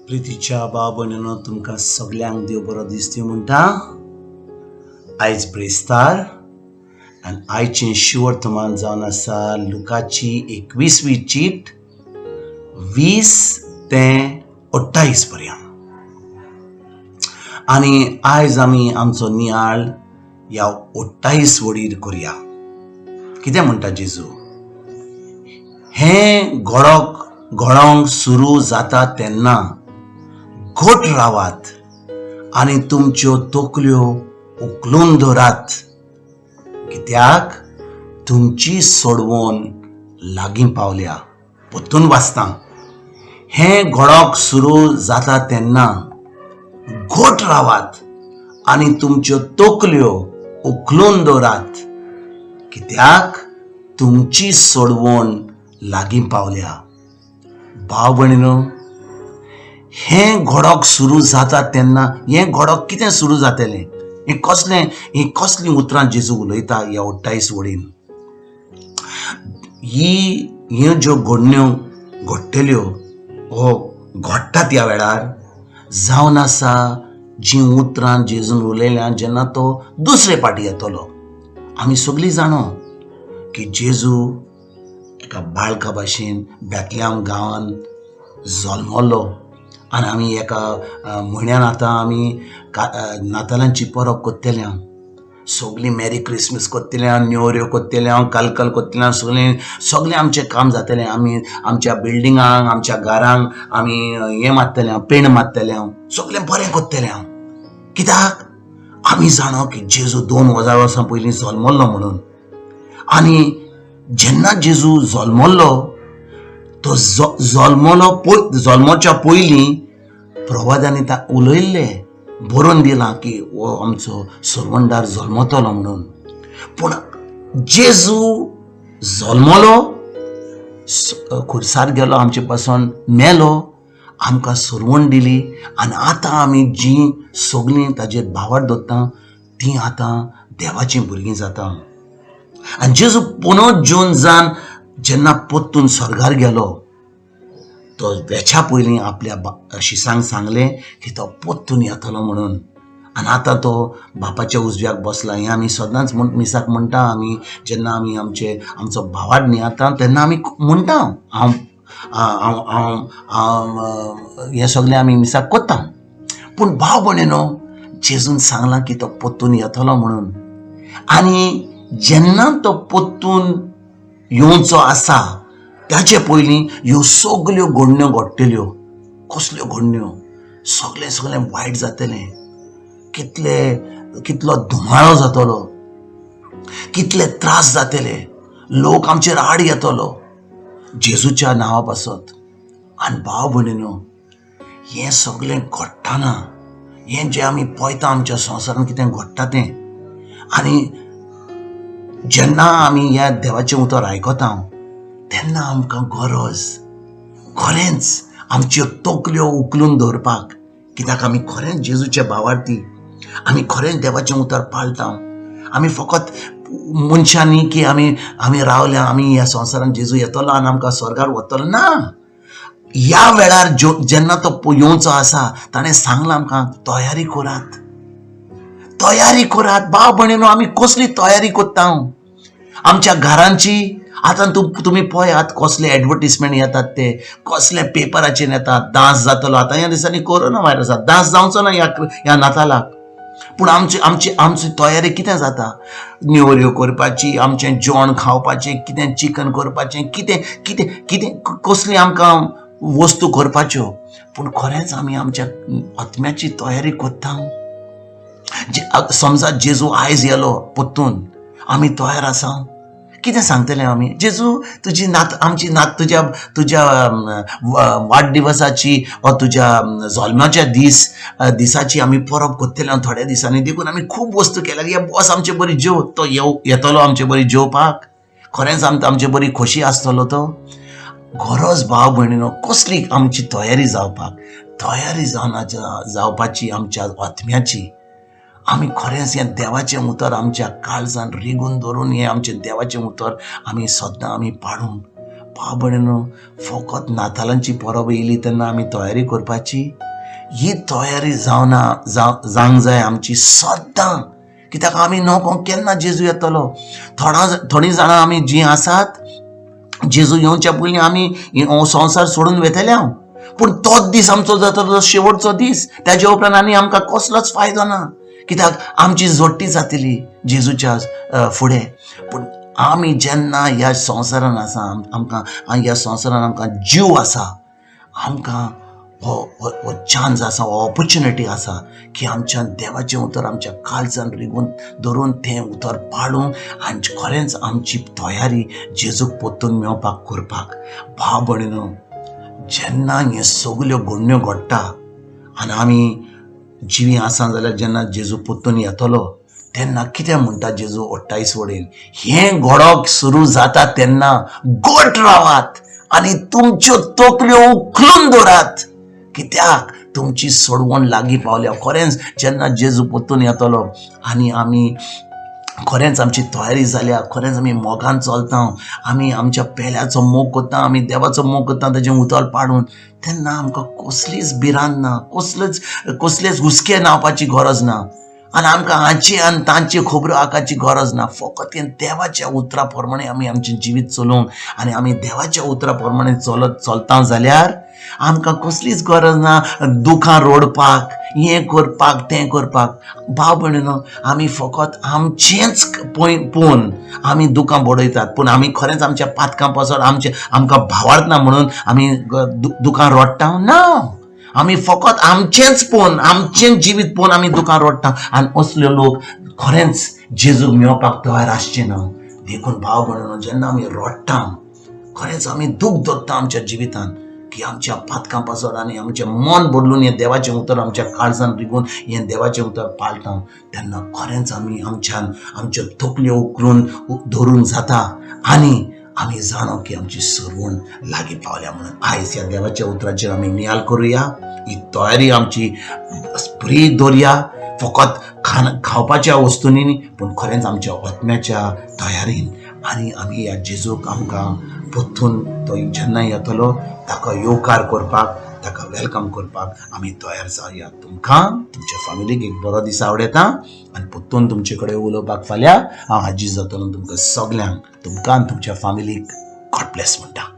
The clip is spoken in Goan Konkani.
प्रितीच्या भाव भयणीनो, तुमकां सगल्यांक देव बरो दिसती म्हणटा. आयज ब्रेस्तार आनी आयचें शिवर्तमान जावन आसा लुकाची 21वी चीट, 20 ते 28 पर्यंत. आनी आयज आमी आमचो नियाळ ह्या 28 वडीर करुया. कितें म्हणटा जेजू? हें घडोक घडोवंक सुरू जाता तेन्ना घट रावात आनी तुमच्यो तकल्यो उखलून धरात, कित्याक तुमची सोडवण लागीं पावल्या. परतून वाचता. हें घडोवंक सुरू जाता तेन्ना घट रावात आनी तुमच्यो तकल्यो उखलून दवरात, कित्याक तुमची सोडवण लागीं पावल्या. भाव भयणीनो, हें घडोवंक सुरू जाता तेन्ना, हें घडोवंक कितें सुरू जातलें? हें कसलें, हीं कसलीं उतरां जेजू उलयता ह्या 28 वडीन? ही ह्यो ज्यो घडण्यो घडटल्यो वो घडटात ह्या वेळार, जावन आसा जीं उतरां जेजून उलयल्या जेन्ना तो दुसरे पाटी येतलो. आमी सगळीं जाणो की जेजू एका बाळका भाशेन बेतल्याम गांवान जल्मलो आनी आमी एका म्हयन्यान आतां आमी नातालांची परब करतले. सगळीं मॅरी क्रिसमस करतले, नेवऱ्यो करतले, कालकल करतले, सगळें सगळें आमचें काम जातलें. आमी आमच्या बिल्डिंगांक, आमच्या घरांक आमी हें मारतले, पेंट मारतले, सगळें बरें करतले. कित्याक? आमी जाणो की जेजू 2000 वर्सां पयलीं जल्मल्लो म्हणून. आनी जेन्ना जेजू जल्मल्लो, तो जल्मलो जल्मोच्या पयलीं प्रवादांनी ता उलयल्ले, बरोवन दिलां की हो आमचो सरवणदार जल्मतलो म्हणून. पूण जेजू जल्मलो, खुर्सार गेलो, आमचे पासून मेलो, आमकां सरवण दिली आनी आतां आमी जीं सगळीं ताजेर भावार्थ दवरता तीं आतां देवाचीं भुरगीं जाता. आनी जेजू पुनः जून जावन जेन्ना परतून स्वर्गार गेलो, तो वेच्या पयलीं आपल्या शिसांक सांगलें की तो परतून येतलो म्हणून. आनी आतां तो बापाच्या उजव्याक बसला. हें आमी सदांच म्हण मिसाक म्हणटा. आमी जेन्ना आमी आमचे आमचो भावार्थ नियाळता तेन्ना आमी म्हणटा, हांव हांव हांव हांव हें सगळें आमी मिसाक करता. पूण भाव भयणीनो, जेजून सांगलां की तो परतून येतलो म्हणून. आनी जेन्ना तो परतून येवचो आसा, ताचे पयलीं ह्यो सगल्यो घडण्यो घडटल्यो. कसल्यो घडण्यो? सगळें सगळें वायट जातलें. कितले कितलो धुमाळो जातलो, कितले त्रास जातले, लोक आमचेर आड येतलो जेजूच्या नांवा पासत. आनी भाव भयणीनो, हें सगळें घडटना, हें जें आमी पळयता आमच्या संवसारांत कितें घडटा तें, आनी जेन्ना आमी ह्या देवाचें उतर आयकता तेन्ना आमकां गरज खरेंच आमच्यो तकल्यो उखलून दवरपाक, कित्याक आमी खरेंच जेजूचे भावार्थी, आमी खरेंच देवाचें उतर पाळटा. आमी फकत मनशांनी की आमी आमी रावल्या, आमी ह्या संवसारांत जेजू येतलो आनी आमकां स्वर्गार वतलो ना. ह्या वेळार ज्यो जेन्ना तो येवचो आसा, ताणें सांगलां आमकां, तयारी करात, तयारी करात. भाव भयणीनो, आमी कसली तयारी करता आमच्या घरांची? आतां तुमी पळयात कसले एडवर्टीजमेंट येतात ते, कसले पेपराचेर येतात. दास जातलो आतां ह्या दिसांनी, कोरोना व्हायरस, दास जावचो ना ह्या ह्या नातालाक. पूण आमची आमची आमची तयारी कितें जाता? नेवऱ्यो करपाची, आमचें जेवण खावपाचें, कितें चिकन करपाचें, कितें कितें कितें, कसली आमकां वस्तू करपाच्यो. पूण खरेंच आमी आमच्या आत्म्याची तयारी करता? समजा जेजू आयज येलो परतून, आमी तयार आसा? कितें सांगतले आमी? जेजू, तुजी नात, आमची नात, तुज्या तुज्या वाडदिवसाची वा तुज्या जल्माच्या दिसाची आमी परब करतले थोड्या दिसांनी, देखून आमी खूब वस्तू केल्या. हे बस आमचे बरी जेव. तो येतलो आमचे बरी जेवपाक? खरेंच आमचे बरी खोशी आसतलो तो? गरज भाव भयणीनो कसली आमची तयारी जावपाक, तयारी जावना जावपाची आमच्या आत्म्याची. आमी खरेंच हें देवाचें उतर आमच्या काळजान रिगून दवरून, हें आमचें देवाचें उतर आमी सद्दां आमी पाळूंक भाव भयणीनो, फकत नातालांची परब येयली तेन्ना आमी तयारी करपाची, ही तयारी जावना जावंक जाय आमची सद्दां. कित्याक आमी न्हू केन्ना जेजू येतलो. थोडीं जाणां आमी जीं आसात, जेजू येवच्या पयलीं आमी हो संवसार सोडून वेतले हांव. पूण तोच दीस आमचो जातलो तो शेवटचो दीस. ताजे उपरांत आनी आमकां कसलोच फायदो ना, कित्याक आमची जोडटी जातली जेजूच्या फुडें. पूण आमी जेन्ना ह्या संवसारान आसा, आमकां ह्या संवसारान आमकां जीव आसा, आमकां हो हो चान्स आसा, हो ऑपोर्चुनिटी आसा की आमच्या देवाचें उतर आमच्या काळजान रिगून धरून तें उतर पाळूंक आनी खरेंच आमची तयारी जेजूक परतून मेवपाक करपाक. भाव भयणीनो, जेन्ना हे सगल्यो घडण्यो घडटा आनी आमी जिवीं आसा जाल्यार, जेन्ना जेजू परतून येतलो तेन्ना कितें म्हणटा जेजू 28 वडेन, हें घडोवप सुरू जाता तेन्ना गोट रावात आनी तुमच्यो तकल्यो उखलून दवरात, कित्याक तुमची सोडवण लागीं पावल्या. खरेंच जेन्ना जेजू परतून येतलो आनी आमी खरेंच आमची तयारी जाल्या, खरेंच आमी मोगान चलता, आमी आमच्या पेल्याचो मोग करता, आमी देवाचो मोग करता ताजें उतर पाडून, तेन्ना आमकां कसलीच भिरांत ना, कसलेच कसलेच हुस्के नावपाची गरज ना आनी आमकां हाची आनी तांची खबरो आकाची गरज ना. फकत हें देवाच्या उतरा प्रमाणे आमी आमचें जिवीत चलोवंक आनी आमी देवाच्या उतरा प्रमाणे चलत चलता जाल्यार आमकां कसलीच गरज ना दुखां रोडपाक, हें करपाक, तें करपाक. भाव भयणीनो, आमी फकत आमचेंच पळोवन आमी दुकां बडयतात, पूण आमी खरेंच आमच्या पातकां पासत आमचे आमकां भावार्थ ना म्हणून आमी दुकां रोडटा ना. आमी फकत आमचेंच पळोवन, आमचेंच जिवीत पळोवन आमी दुकां रोडटा आनी असले लोक खरेंच जेजूक मेळपाक तयार आसचे ना. देखून भाव भयणीनो, जेन्ना आमी रोडटा, खरेंच आमी दूख दवरता आमच्या जिवितान की आमच्या पातकां पासत आनी आमचें मन बदलून हें देवाचें उतर आमच्या काळजान रिगून हें देवाचें उतर पाळटा तेन्ना खरेंच आमी आमच्यान आमच्यो तकल्यो उखलून धरून जाता आनी आमी जाणो की आमची सरवण लागीं पावल्या म्हणून. आयज ह्या देवाच्या उतराचेर आमी नियाल करुया, ही तयारी आमची बरी दवरया, फकत खाण खावपाच्या वस्तूंनी न्ही, पूण खरेंच आमच्या आत्म्याच्या तयारीन. आनी आमी ह्या जेजूक आमकां परतून तो जेन्ना येतलो ताका येवकार करपाक, ताका welcome करपाक आमी तयार जावया. तुमकां तुमच्या फॅमिलीक एक बरो दीस आवडयता आनी परतून तुमचे कडेन उलोवपाक फाल्यां हांव हाजीर जातलो. तुमकां सगल्यांक, तुमकां आनी तुमच्या फॅमिलीक गॉड ब्लेस म्हणटा.